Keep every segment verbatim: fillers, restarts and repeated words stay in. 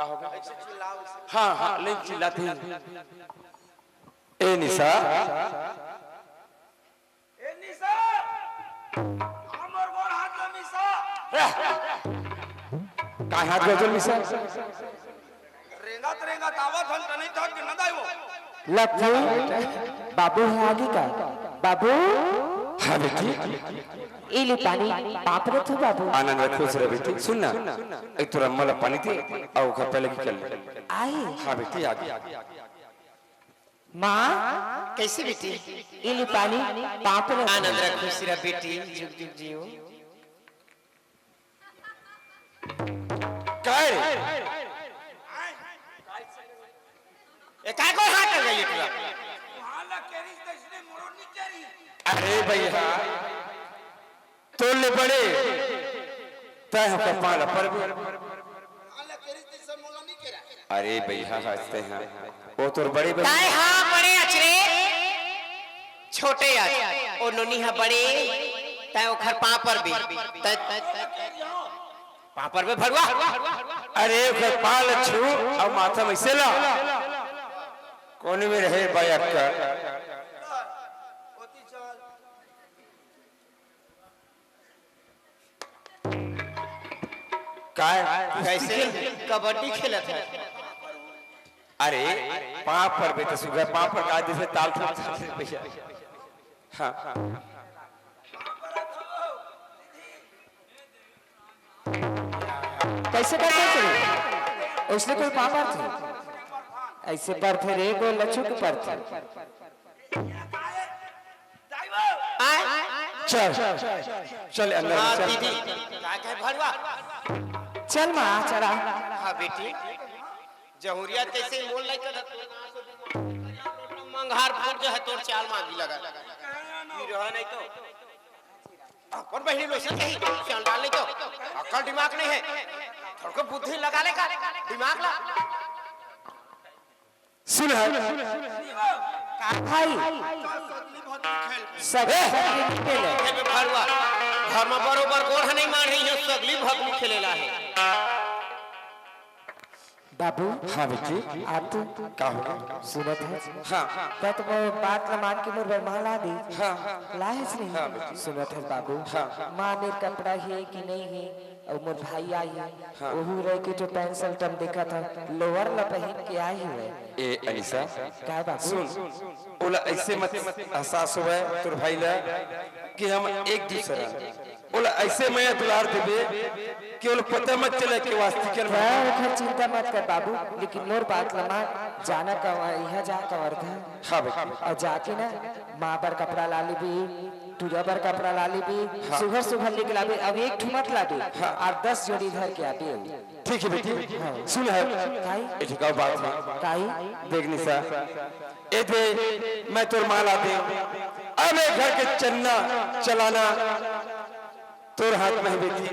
का होगे? हाँ, हाँ, ले चिल्लाथे। ए निशा। ए निशा। हमर गोड़ हाथ ला मिसा। काय हाथ गोड़ मिसा? रेंगत रेंगत आवत हन त नहीं थक के न दाई वो। लक्की, बाबू हे आगे का? बाबू। हाँ बेटी। ए ले पानी, पाँव परत हँव बाबू। आनंद रह, खुश रह बेटी। सुन ना, एक थोड़ा मला पानी दे, अउ ओकर पहले की कर ले। आए। हाँ बेटी, आगे। माँ, कैसे बेटी? ए ले पानी, पाँव परत हँव। आनंद रह, खुश रह बेटी, जुग जुग जियो। काय रे? ए, काय को हाथ टंगाई पूरा? अरे भैया, तोर ले बड़े, तैं ह कपाल पर भी। अरे भैया, हंसते हैं। वो तोर बड़े बड़े। तैं हा बड़े अचरे, छोटे अच। ओ नोनी हा बड़े, तैं ओखर पाँव पर भी। तैं, तैं, तैं, पाँव पर भी भड़ुआ। अरे, ओखर पाँव ल छू, अउ माथा में से ला। कोने में रहे बायक का? काय? कैसे कबड्डी खेलत हे? अरे, पाँव पर बेटा, सुग्घर पाँव पर का जैसे ताल ठोक भैया। हाँ। कैसे करथे रे? उसने कोई पाँव परथे? ऐसे परथे रे, गोड़ ल छू के परथे। आय? चल, चल अंदर हाँ, चल। दीदी, का कहे भड़ुआ? चल माँ, चला। हाँ बेटी, जहुरिया तैसे मोल नहीं कर। मंगहार फूट जो है तोर चाल मांगी लगा। फिर रहा नहीं तो। अपन बहिनी लोग से कही, चाल डाल नहीं तो। अकल दिमाग नहीं है। थोड़ा बुद्धि लगा ले का, दिमाग ला। सुन है। का भाई? सगली भगली खेल। सगली भगली खेल। खेल में भड़ुआ। घर में बरोबर गोड़ नहीं मार रही है, सगली भगली खेले ला है। बाबू। हाँ बेटी। आप तो का हो? सुनत है। हाँ। त तो मोर बात ला मान के मोर बर माला दे। हाँ। लाहिस नहीं। हाँ बेटी। सुनत है बाबू। हाँ। माँ मेर कपड़ा है कि नहीं है? अउ मोर भाई आए हे, हाँ। ओहू रह के जो पैंट शर्ट हम देखत हन, लोअर ला पहिन के आए हवय। ए अनिशा, काय बाबू? सुन, ओला ऐसे मत एहसास होवय तोर भाई ला कि हम एक दूसरा, ओला ऐसे मया दुलार देबे कि ओला पता मत चले कि वास्तिकन भाई। ओखर चिंता मत कर बाबू, लेकिन मोर बात ला मान, जाना कवर, इहाँ जा कवर्धा। हाँ बेटी। अउ जाके ना माँ बर कपड़ा ला लेबे, टूरा बर कपड़ा ला लेबे, हाँ। सुघर सुघर लेके लाबे, अब एक ठो मत लाबे, हाँ। अउ दस जोड़ी धर के आबे। ठीक है बेटी, हाँ। सुन है, काई? एक ठो बात है। काई? देख निशा, ए दे, मैं तोर माँ ला दे, अब ए घर के चलना चलाना तोर हाथ में है बेटी,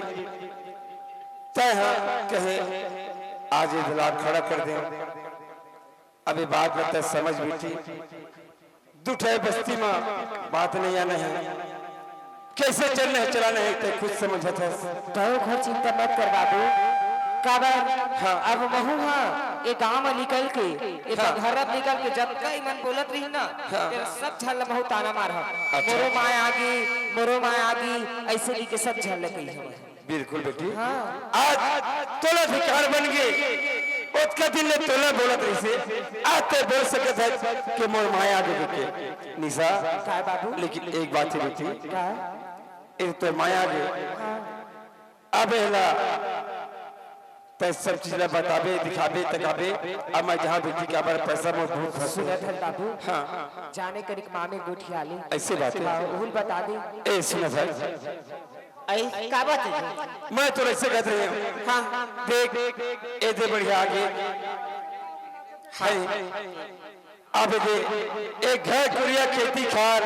तय हाँ कहे आज ये दुलार खड़ा कर दे। अभी बात में तय समझ बेटी, दू ठे बस्ती में बात नहीं आना है, कैसे चलना है चलाना है तय खुद समझत है। तय ओखर चिंता मत कर बाबू, काबर हाँ। अब महू हाँ ए गांव में निकल के, ए हाँ। घर निकल के जतका ई मन बोलत रही ना, हाँ। तेरा सब झन ल महू ताना मार हा। अच्छा। मोरो माय आगी, मोरो माय आगी, ऐसे नी के सब झन ल कही हवय। बिल्कुल बेटी। हाँ। आज तोला अधिकार बन गे, ओतका दिन ले तोला बोलत रहिसे, आज ते बोल सकत है कि मोर माया दे के। निशा, काय बाबू? लेकिन एक बात है बेटी, का? ए तो माया गे। हाँ। अब एला तै सब चीज ला बताबे, दिखाबे, तकाबे। अब मैं जहाँ बेटी के अबर पैसा मोर बहुत फंसे। सुनत हन बाबू, हाँ। जाने कनिक मामे गोठियाले। ऐसे बात है। हाँ, उहुल बता दे। ए, सुनत है। ऐ, का बात है? मैं तो ऐसे कहत रहे हूँ। हाँ। देख, ए दे बढ़िया आगे। हाय। अब दे, एक घर कुरिया खेती खार,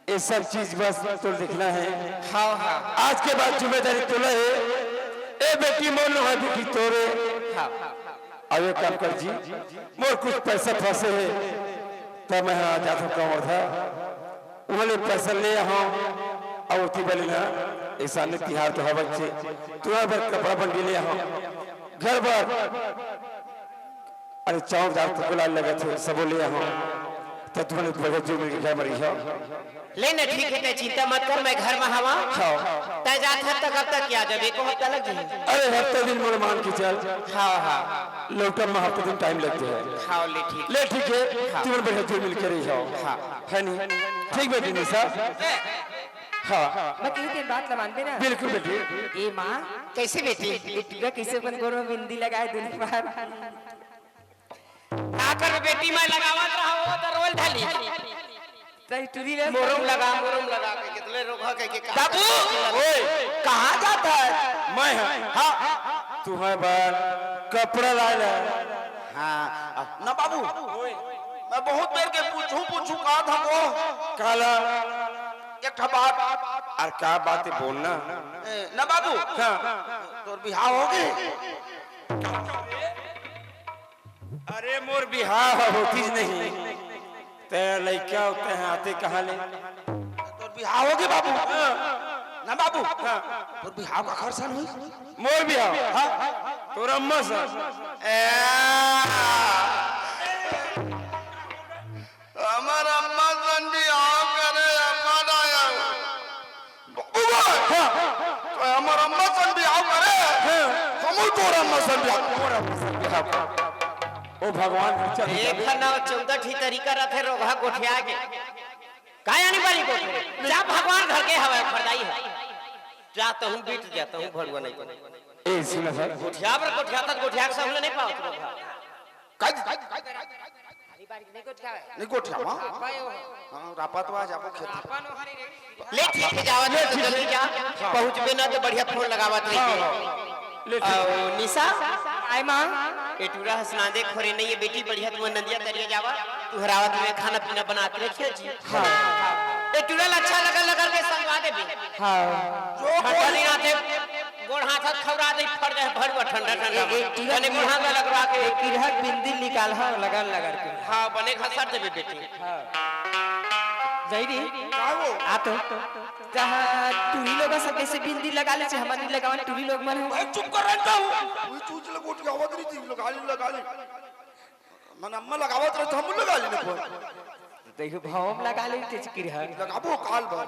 ये सब चीज बस तोला देखना है। हाँ, हाँ। आज के बाद जिम्मेदारी तोला है। ए बेटी, मोर नोहय बेटी तोरे। हाँ। अब एक काम कर जी, मोर कुछ पैसा फंसे है, तो मैं हाँ जात हूँ कवर्धा, उहाँ ले पैसा ले आहा, अउ ओती बले ना, ए सामने तिहार तो हवत हे, तुँहर बर कपड़ा बंडी ले आहा। घर बर, अरे, चौक दार तो गुलाल लगत हे, सबो ले आहो। त तुमन बढ़िया जुल मिल के घर बर रहिहो। ले न, ठीक हे, तैं चिंता मत कर, मैं घर म हवा। हाँ। तैं जात हस त कब तक आ जाबे? एको हफ्ता लग जाही। अरे, हफ्ता दिन मोर मान के चल। हाँ, हाँ। लौटब म हफ्ता दिन टाइम लग जाही। हाँ, ले ठीक। ले ठीक हे, हाँ। तुमन बढ़िया जुल मिल के रहिहो। हाँ। हे नी? ठीक बेटी निशा। हाँ। मैं कही तेन बात ल मानबे ना? बिल्कुल बेटी। ए माँ। कैसे बेटी? ए टूरा कैसे अपन गोड़ म बिंदी लगाए दुनो बार? का कर बेटी, मैं लगावत रहा, वो तो रोल ढाली। तही टूरी ले। मोरम लगा, मोरम लगा के कितने रोगा कह के कहा बाबू, ओए, कहाँ जात हस? मैं ह। हाँ। तुँहर बर कपड़ा लाय ला। हाँ, ना बाबू, मैं बहुत बेर के पूछूं, पूछूं, कहा था वो? काला? एक ठा बात। अरे का बात हे, बोल ना। ए, ना बाबू। हाँ। तोर बिहाव होगे? अरे मोर बिहाव होतिस नहीं, तैं लइका होते हैं, आते कहाँ ले? तोर बिहाव होगे बाबू? हाँ। ना बाबू। हाँ। तोर बिहाव काखर सन होही? मोर बिहाव? हाँ। तोर अम्मा सन। ए, हमर अम्मा सन बिहाव करे, अम्मा ना आयो। बाबू भाई, हाँ। तो हमर अम्मा सन बिहाव करे, हाँ। हमू तोर अम्मा सन बिहाव। तोर अम्मा सन बिहाव। ओ भगवान, चल। एक ना चौदह ठी तरीका रथे रोगहा गोठिया के। का यानी बारी गोठिया? जा भगवान घर के हवय, फरदाई हे। जा तहूँ बीत जा, तहूँ भड़ुआ नहीं बने। ए, सुन सर। गोठिया बर गोठिया तक गोठिया के सामने नहीं पावत रोगहा। काज? नहीं गोठिया माँ। हाँ, रापा तो आ जाबो खेत। ले ठीक हे, जावत ले हे तो ठीक जल्दी हे। जा। हाँ। पहुँचबे ना तो बढ़िया फोन लगावत रही। हाँ, हाँ। ले ठीक। अउ निशा। आय माँ। ए टूरा हस नांदे खोरे नहीं हे बेटी, बढ़िया तुँहर नंदिया तरिया जावा। तुँहर आवत में खाना पीना बना के रखियो जी। हाँ। ए टूरा ला अच्छा लगल लगल के संगवा देबे। हाँ। जो ठंडा बोल दिन आथे। गोड़ हाथ हाथ खौरा दे, फट जाए भरुआ ठंडा ठंडा। ए, ए, किरहत बने गोड़ हाथ में लगवा के। ए, किरहत बिंदी निकाल, हाँ, लगल लगल के। हाँ, बने घसर देबे बेटी। हाँ। जय दी। का हो? आ तो। कहाँ टूरी लोग सब कैसे बिंदी लगा ले, हमन नहीं लगावन टूरी लोग मन हो। भाई चुप कर रहता हूँ। वही चूज लगोट के आवाज रही थी, लगा ले, लगा ले। मन अम्मा लगावत रहे तो हम लगा लेने पर। देखो भाव हम लगा ले, तेज किरहत। लगाबो काल भर।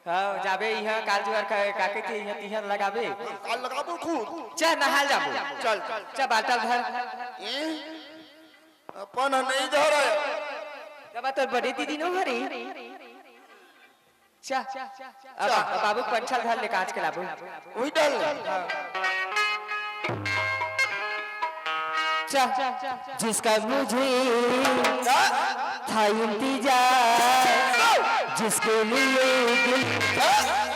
हाँ, जाबे इहाँ काल जुआर का, का कहिथे इहाँ तिहाँ लगाबे। काल लगाबो खूब। चल नहाल जाबो। चल, चल। चल बाल्टा धर। ए? अपन नहीं धर। तब तो बड़े दीदी नो हरी। चल। अब बाबू पंछल धर ले कांच के लाबो। वही डाल। चल। जिसका मुझे था इंतजार, जिसके लिए दिल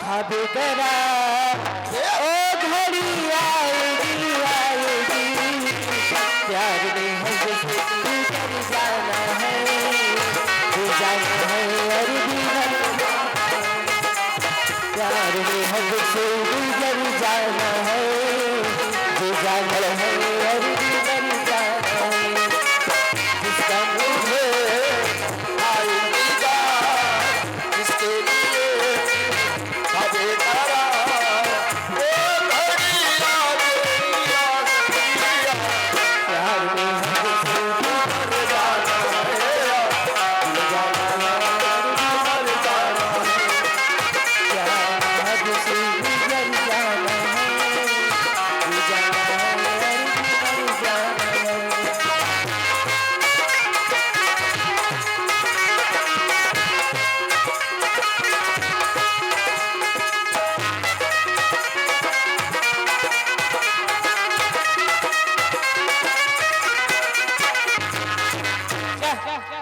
था बेकरार, ओ घड़ी आएगी, आएगी, प्यार में है जैसे गुजर जाना है, गुजर जाना है, अरे दीवाना। प्यार में हद से गुजर जाना है, गुजर जाना है, अरे गुजर जाना है। जिसका मुझे अलविदा, जिसके लिए था बेकरार, वो घड़ी आ गई, आ गई, आ गई। प्यार में हद से गुजर जाना है, गुजर जाना है, गुजर जाना है।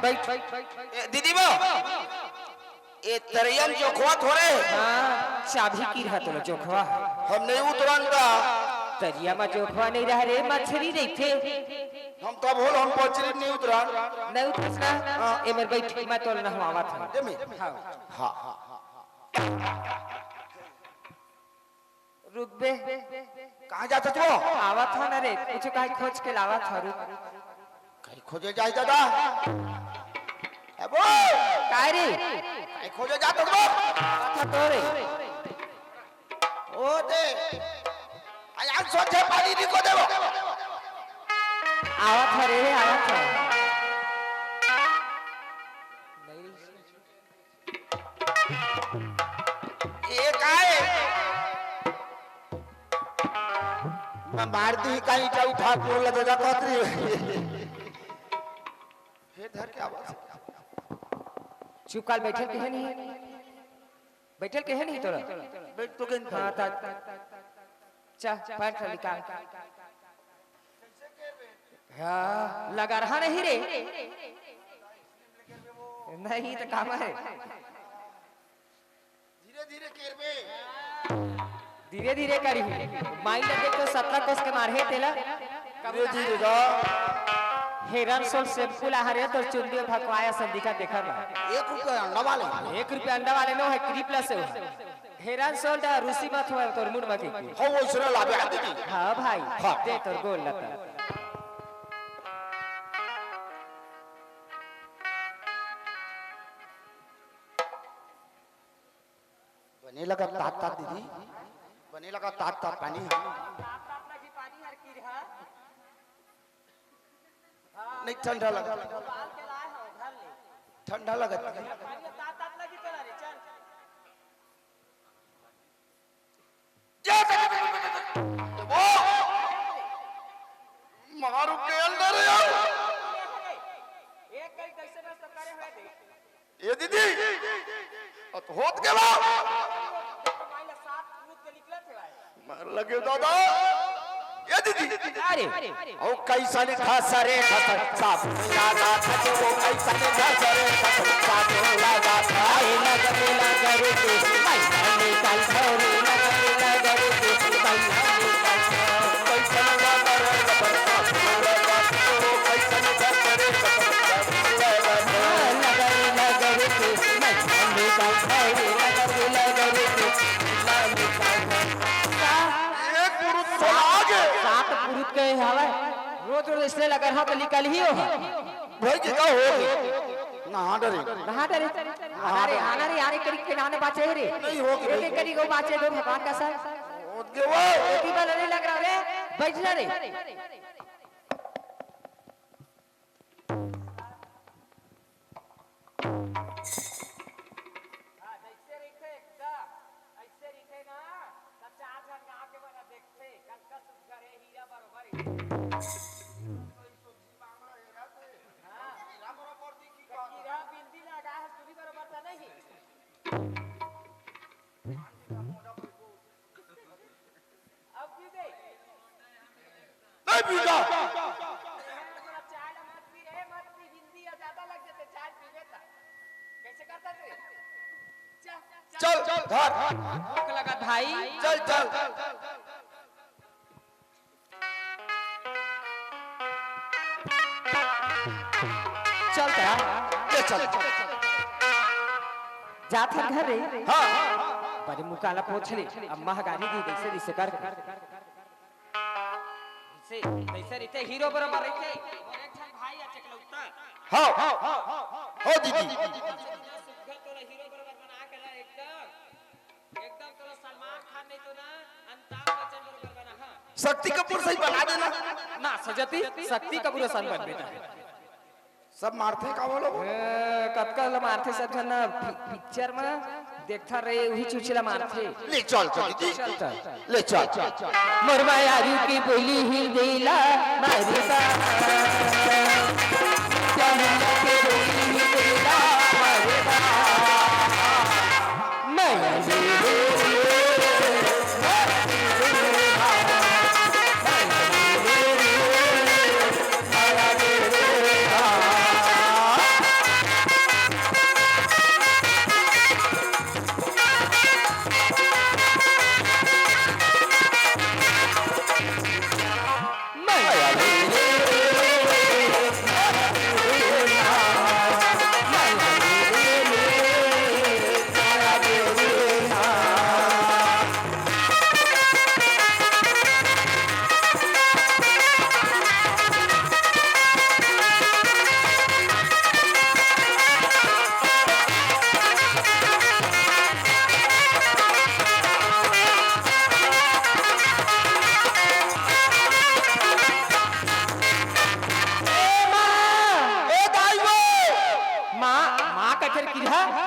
ए, दीदी बा, ए तरिया म जोखवा थोरे। हाँ, चाबी किरहा तोला जोखवा। हम नहीं उतरन दा। तरिया म जोखवा नहीं रह रे, मछरी रहिथे। हम तब होल, हम पचरी नहीं उतरन। नहीं उतरस ना? हाँ। ए मेर बैठ, मैं तोला नहवावत हूँ। दे में। हाँ। हाँ, हाँ, हाँ। रुक बे। कहाँ जात हस वो? आवत हँव ना रे, कुछ काहे खोज के लावत हँव, रुक। कहीं खोजे जाए दादा? ए बो! काय रे? कहीं खोजे जात हस वो? आवत हँव तो रे। ओ दे। अरे यार, सोचे पानी नहीं को देवो। आवत हरे, आवत हरे। ये काय? मैं मार दी कहीं का उठा के बोल दे जा कोतरी। हे धर के आवाज। चुप काल बैठल के हे नहीं? बैठल के हे नहीं तोरा? बैठ तो गेन हाँ, था। ता, चा, पैंट निकाल। हाँ, लगा रहा नहीं रे। नहीं तो काम है। धीरे धीरे केरबे। धीरे धीरे करी। माई लगे तो सत्रह कोस के मारे तेला। धीरे धीरे गा। हेरन सोल शैम्पू ला हरे तोर चुंदी भकवाया संदिका देखा ना। एक रुपया अंडा वाले। एक रुपया अंडा वाले नो है, क्रीप ला से हो। हेरन सोल डा रूसी मत हुआ तोर मुंड मकी। हो वो इसने लाभे आती थी। हाँ भाई। हाँ। दे तोर गोल लता। बने लगा तात तात दीदी, बने लगा तात तात पानी। तात तात लगी पानी हर की रहा। हाँ। नहीं, ठंडा लगा। उबाल के लाए हो घर ले। ठंडा लगा दीदी। अरे तात तात लगी चला रे, चल। ये वो मारू के अंदर यार। एक कई कैसे नष्ट करे हुए देख। ए दीदी, अत होत के बा? मार लगे दादा। ए दीदी। अरे। ओ कैसन घसरे घसर साबुन लगा था, ओ कैसन घसरे घसर साबुन लगा था। ए नगर नगर के, मैं निकल घरे नगर नगर के, मैं निकल कैसन घसरे घसर साबुन लगा था, ओ कैसन घसरे घसर साबुन लगा था। नगर नगर के, मैं निकल घरे नगर नगर के, मैं निकल ए पुरुष तो आगे। सात पुरुष के हवय, रोज रोज इसने लगर हा तो निकल ही हो। भाई के का हो? नहा डरे। नहा डरे। आना रे, आना रे, आने करी के नाने बाचे रे। नहीं हो गई। एक एक करी को बाचे दो भगवान का सर। हो गए वो। एती वाला नहीं लग रहा रे, बैठ जा रे। हाँ, जैसे रहिथे एकदम, ऐसे रहिथे ना, त चार झन गाँव के मन देखथे, कतका सुग्घर हे, हीरा बरोबर हे। कोई सोची मांगलो हेरा ते। हाँ। हीरा बरोबर दिखी का? हीरा बिंदी लगा हे, सुनी बरोबर त नहीं। अब पीबे। नहीं पीता। थोड़ा चाय ला मत पी रे, मत पी, बिंदी ह ज्यादा लग जाथे चाय पीबे त। कैसे करता तू? चल, चल, चल, धर। भूख लगा भाई। चल, चल। चल त। ले चल। जात हन घर रे। हाँ। बड़े मुकाला पोछ ले। अम्मा ह गारी दी, जैसे रिश्ते कर। से, जैसे रिते हीरो बरोबर रिते। मोर एक ठन भाई आ चकलौता। हाँ। हो दीदी। सुग्घर तोला हीरो बरोबर बना के ला एकदम। एकदम तोला सलमान खान नहीं तो ना, अमिताभ बच्चन बरोबर बना, हाँ। शक्ति कपूर सही बना देना। ना, सजती, शक्ति कपूर असन बन बेटा। सब मारथे का बोलो? ए, कतका ल मारथे सब झन ना, पि-, पिक्चर म देखथा रे, उही चुचला मारथे। ले चल, चल, चल, चल। ले चल। मोर मायारू के बोली ही देला मारदा। चंदा के बोली ही देला मारदा। माया दे दे।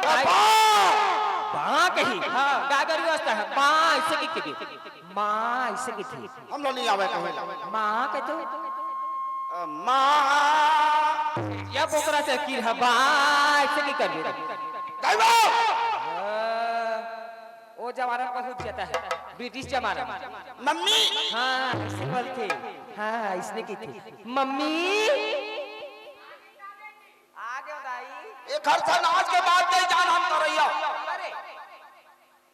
बाबा! बाँ कही। हाँ। गाय गरु वास्ता है। बाँ ऐसे की कही। माँ ऐसे की थी। हम लोग नहीं आवे कहे। माँ कह तो। अ, माँ। या बोकरा से की है। बाँ ऐसे की कर दे। गायबा! अ, वो जमाना बहुत जाता है। ब्रिटिश जमाना। मम्मी! हाँ, ऐसे बोलते। हाँ, इसने की थी। मम्मी! आ गयो दाई। एक हर साल आज के बाद नहीं जान हम करैया। अरे।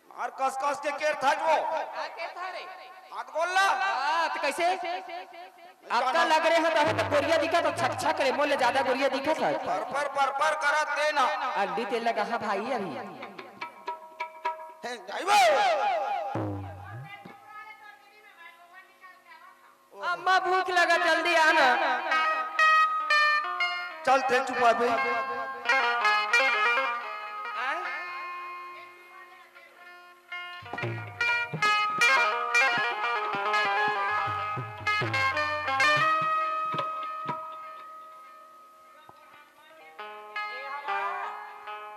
मार कस कस के केर था जो। आ, केर था रे। हाथ गोल ला। आ, तो कैसे? अक्का लग रहे हैं तो, तो गोरिया दिखा तो छक छक रे, मोले ज्यादा गोरिया दिखा था। पर, पर, पर, पर करत दे ना। अंडी तेल लगा, हाँ भाई, अभी। हे, जाइबो। अम्मा, भूख लगा, जल्दी आना। चल, तेल चुपा दे। आय?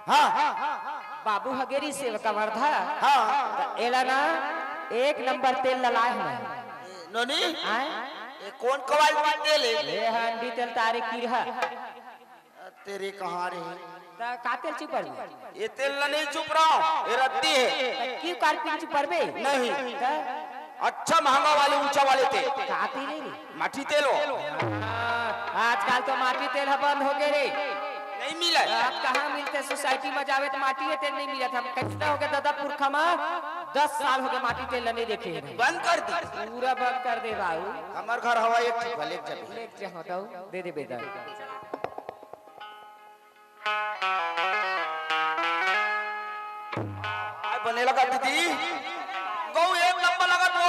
हाँ। बाबू हगेरी सेवका वर्धा। हाँ। त एला ना एक नंबर तेल ललाए हमें। नोनी? आय? ये कौन quality तेल है? ये हंडी तेल तारे किरहा। तेरे कहाँ रे? त का तेल चुपर? ये तेल ला नहीं चुप रहा हूँ, ये रद्दी है। त क्यों कारपिन चुपरबे? नहीं। त? अच्छा महंगा वाले, ऊंचा वाले तेल। का तेल है रे? माटी तेल हो। हाँ, आजकल तो माटी तेल ह बंद हो गए रे। नहीं मिले। अब कहाँ मिलते? सोसाइटी में जावे तो माटी तेल नहीं मिलत। हम कैसे हो गए दादा पुरखा में? दस साल हो गए माटी तेल नहीं देखे हैं। बंद कर दी। पूरा बंद कर दे बाबू। हमार घर हवा एक ठो भले जब। ले एक ठो दे दे बेटा। आय बने लगा दीदी, गौ एक नंबर लगत हो।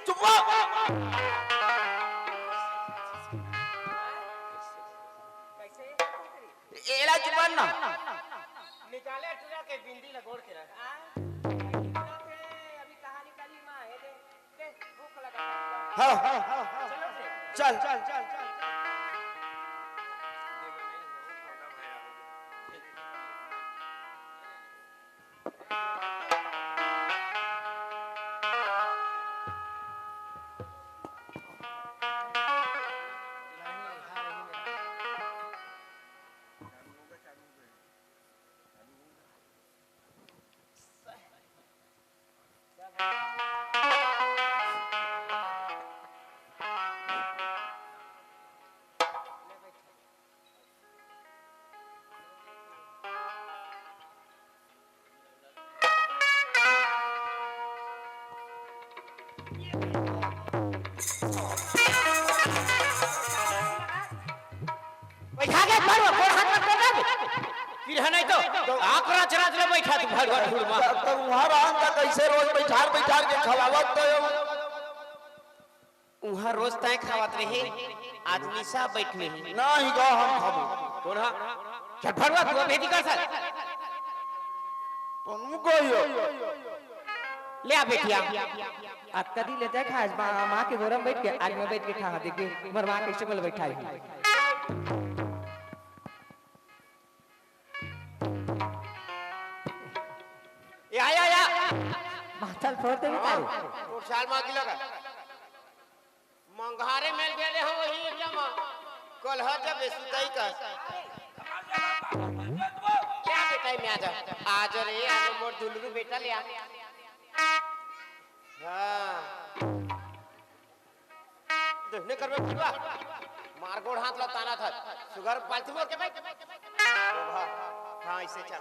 चुप हो। एला चुप ना। निकाले टुरा के बिंदी लगोड़ के रख। अभी कहानी कली माँ है दे। हाँ, चल। बैठा के मारो, कौन हाथ में पकड़? फिर है नहीं तो आंख राच राच ले बैठा तू भड़वा धुड़वा। तब, तब वहाँ रहन का कैसे रोज बैठार बैठार के खवावत तो? उहाँ रोज तय खावत रहे, आज निशा बैठ नहीं। नहीं गा हम खाबो। कौन हा? चल भड़वा तू भेदी कर सर। तुम गयो। ले आ बेटिया। अक्का दी ले जाए खास माँ, माँ के गोरम बैठ के, आग में बैठ के खा, देखिए, मोर माँ कैसे बोल बैठा है। ए, आया, आया। माथल फोड़ देबे का रे? तोर साल माँ की लगा। मंगहारे मेल गेले हो वही एक जमा। कल ह जब सुतई का। क्या बेटा में आ जा। आ जा रे, आ जा मोर दुलरू बेटा ले आ। हाँ। देखने करबे बुढ़वा, मार गोड़ हाथ ला ताना था। सुगर पालती मोर के भाई। हाँ, इसे चल।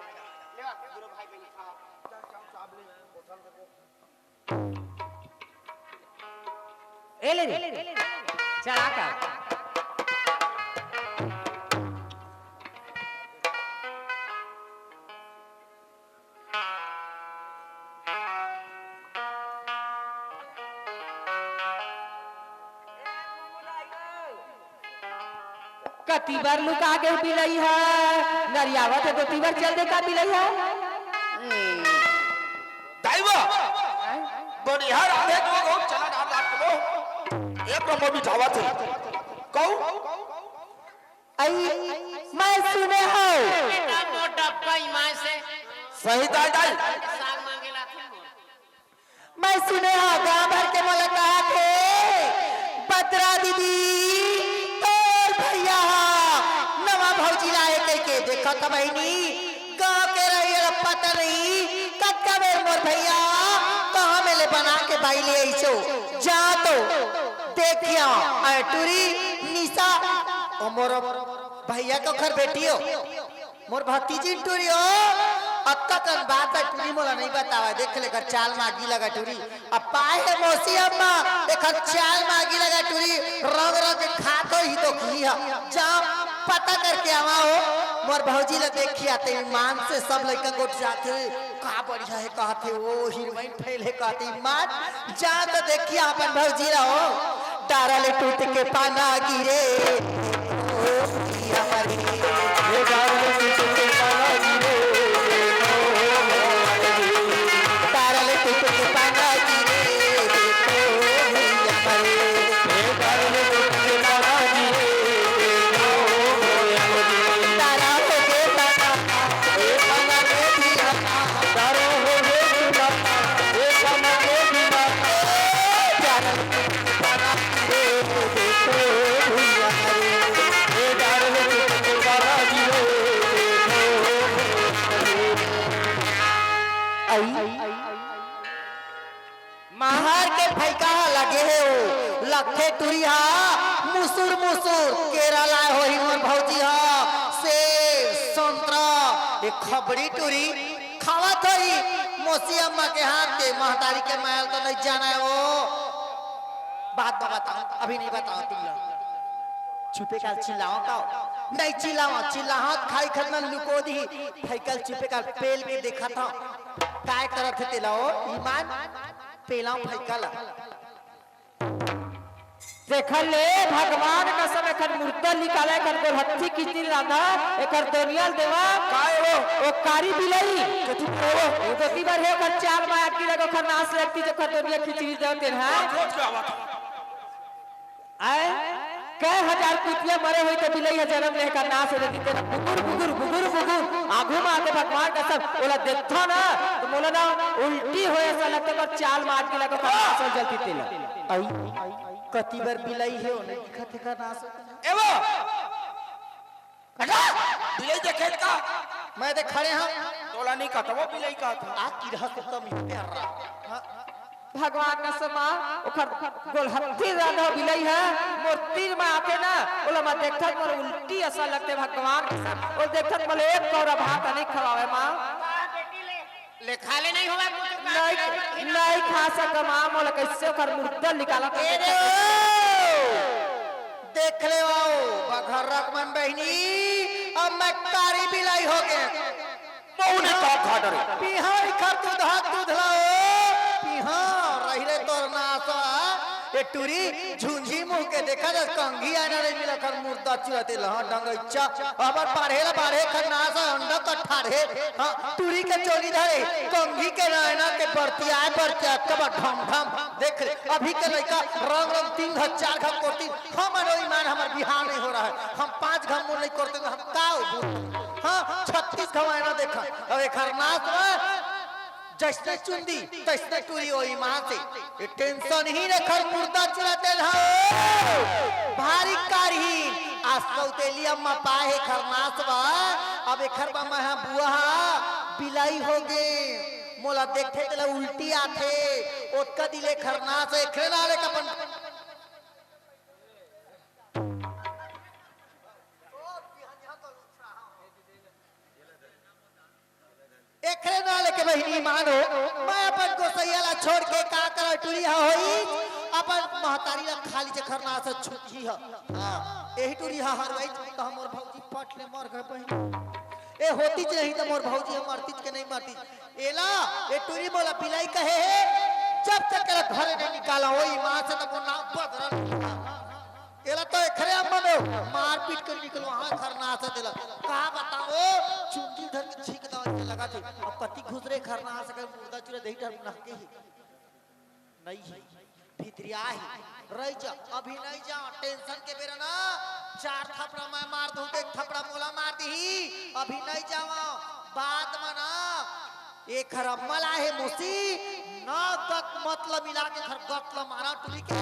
ले आ, दोनों भाई बहन खा। ए ले रे, चढ़ा कर। कति बर लुका गे बिलई ह, नरियावत हे तो ती बर चल दे का बिलई ह? दाई बा, हैं? बढ़िया राधे जो गौ चना डाल डाल के लो। एक नंबर बिठावत हे। कहू? अई, मैं सुने हव। बेटा, मोर डबका ईमान से सही दाई, दाई। साग मांगे ला थे मोर। मैं सुने हव, गांव भर के मोला कहा थे, "बदरा दीदी, तोर भैया ह नवा भौजी लाए कहिके।" देखत ह बहिनी, गांव के रहिया ला पता नहीं, कतका बेर मोर भैया कहां में ले बना के बाई ले आइसो। जा तो देखिया, अय टूरी निशा, ओ मोर भैया के ओखर बेटी हो, मोर भतीजी टूरी हो। अतका कन बात है, टूरी मोला नहीं बतावा। देख ले एकर चाल मागी लगा टूरी। अब पाए हे मौसी अम्मा, एकर चाल मागी लगा टूरी, रंग रंग के खात हो ही तो की ह। जा पता करके आवा हो, मोर भौजी ला देखिया ते ईमान से सब लइका गोठ जाथे। का बढ़िया हे कहथे, ओ हीरोइन फेल हे कहथे, ईमान जा तो देखिया अपन भौजी ला हो। डारा ले टूट के पाना गिरे, ओ भैया रे। ये डारा ले टूट के पाना गिरे, ओ भैया रे। डारा ले टूट के पाना गिरे, देखो भैया रे। ये डारा ले टूट के पाना गिरे, देखो भैया रे। डारा हो गे पाना, ए पाना के भी हटा। डारा हो गे पाना, ए पाना के भी हटा। ए डारा अई, महर के फइका ह लगे हे ओ, लगथे टूरी ह मुसुर मुसुर केरा लाए होही मोर भौजी ह, सेब, संतरा, ए खबड़ी टूरी खावत होही मौसी अम्मा के हाथ के। महतारी के मैल तो नहीं जाना है वो। बात बा बताओ, अभी नहीं बताओ तुम लोग। छुपे काल चिल्लाओ का? नहीं चिल्लाओ, चिल्लाओ त खाई खतना लुको दी। फइका ल छुपे काल पेल के देखत हव। काय करत हे तेला ओ ईमान? पेलाओ फइका ला। देखा ले भगवान कसम, एखर मुर्दा निकाला, एखर गोलहत्थी खिचड़ी रांधा, एखर दोनिया ल देवा। काय वो? ओ कारी बिलई। कथी वो? ओ तो ती बार हे ओखर चाल माया की लगे, ओखर नास लगती, जेखर दोनिया खिचड़ी देव तेन हा। खोज के आवत हव। आय, कै हजार कुतिया मरे होई त बिलई ह जनम ले एखर नास हो जाती। तेला बुगुर, बुगुर, बुगुर, बुगुर, आगू म आके भगवान कसम, ओला देखथव ना, त मोला ना उल्टी होए असन लगथे, ओकर चाल मार के लगे, ओकर नास हो जाती तेला। अई, कति बर बिलई हे, ओ नहीं दिखत हे का नास होत हे? ए वो! हटा! बिलई देखे का? मैं देख खड़े हंव। तोला नहीं कहत हंव, वो बिलई कहत हंव। आ की रहस्य तम ही प्यारा। हाँ। भगवान कसम, ओखर गोलहत्थी रांधा बिलई ह, मोर तीर म आके ना, ओला मैं देखथंव, मोर उल्टी असन लगथे भगवान कसम, ओला देखथंव, मोला एक कौरा भात नहीं खवावे माँ। ले खा ले, नहीं होवय कुछ। नहीं, नहीं खा सकंव माँ, मोला कइसे ओखर मुर्दा निकालत हे। ए रे ओ! देख ले वाओ, बघर्रक मन बहिनी, अब मैं कारी बिलई हो गेंव। मौनी का खा डरे। पिहां एखर दूध हाथ दूध ला ओ, पिहां रही रे तोर नास। ए टूरी झुंझी मुंह के देखा जा, कंघी आयना नहीं मिला, एखर मुर्दा चुरा तेल हां डंगइचा। अबर बाढ़े ला बाढ़े एखर नास, अंडा कट्ठा रे। हां, टूरी के चोली धरे, कंघी के नैना के बरतियाए बरतियाए कबा ढम ढम। देख ले, अभी के लइका रंग रंग तीन घा चार घा कोरती, हमन ओ ईमान हमर बिहाव नहीं हो रहा है। हम पांच घा मुंह नहीं कोरते तो हम का हो? हां, छत्तीस घा आयना देखा। अब एखर नास में जइसने चुंदी, तइसने टूरी ओ ईमान से। ए टेंशन ही रे, एखर मुर्दा चुरा तेल हा। भारी कारही, आ सौतेली अम्मा पाए हे एखर नास बा। अब एखर बा मैं हा बुआ हा, बिलई हो गे। मोला देखथे तेला उल्टी आथे। ओतका दिन ले एखर नास, एखरे नाले के अपन एखरे नाले के बहिनी मानो, मैं अपन गोसैया ला छोड़ के का करंव? टूरी हा होई, अपन महतारी ला खा लीजे, एखर नास छुटही हा। हां, एही टूरी हा हरवाई त हमर भौजी पट ले मर गे बहिनी। ए होतीच नहीं त मोर भौजी ह मरतीच के नहीं मरतीच। एला, ए टूरी मोला बिलई कहे हे, जब तक एला घरे नहीं निकालंव, ओ ईमान से त मोर नाम बदरा नहीं। एला तो एखरे अम्मा में मारपीट कर निकलवाहूं, एखर नास तेला। का बताओ, चुंदी धर के छींक दंव, अइसे लगथे। अब कति घुस रे एखर नास, एखर मुर्दा चुरा देही डर नहके ही। नहीं है। भितरिया ही रही जा, अभी नहीं जा। टेंशन के बेरा ना चार थपड़ा मैं मार दूं, एक थपड़ा मोला मार दीही। अभी नहीं जावा, बाद में ना एखर अम्मा ला हे मोसी, ना गत मत ल मिला के एखर गत ल मारा टुरी के।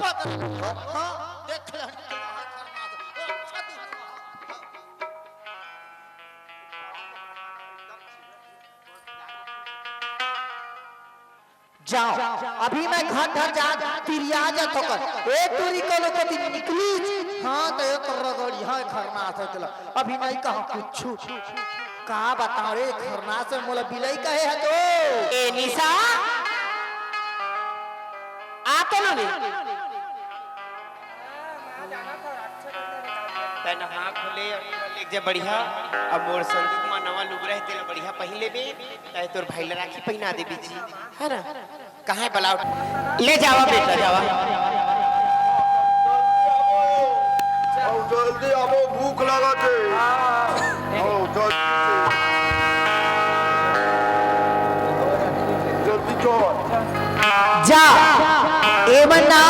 पकड़, हाँ, देख ले। जाओ, अभी मैं घर घर जा, तिरिया जात होकर। ए टुरी कोनो कोती निकली, हाँ, तो एक रगड़ी, हाँ, खरना से चला। अभी नहीं कहा कुछ। का बताओ रे, खरना से मोला बिलई कहे है तो। ए निशा, आ तो ना रे। तैं नहा खोले, ले जा बढ़िया। अब मोर संदूक मा नवा लुगरा हे, तेला बढ़िया पहिन लेबे। तैं तोर भाई ला राखी पहिना देबे जी, है ना? कहाँ हे बलाओ? ले जावा बेटा, जावा। आओ, जल्दी आवो, भूख लागत हे। आओ, जल्दी। जल्दी चल। जा, एमन ना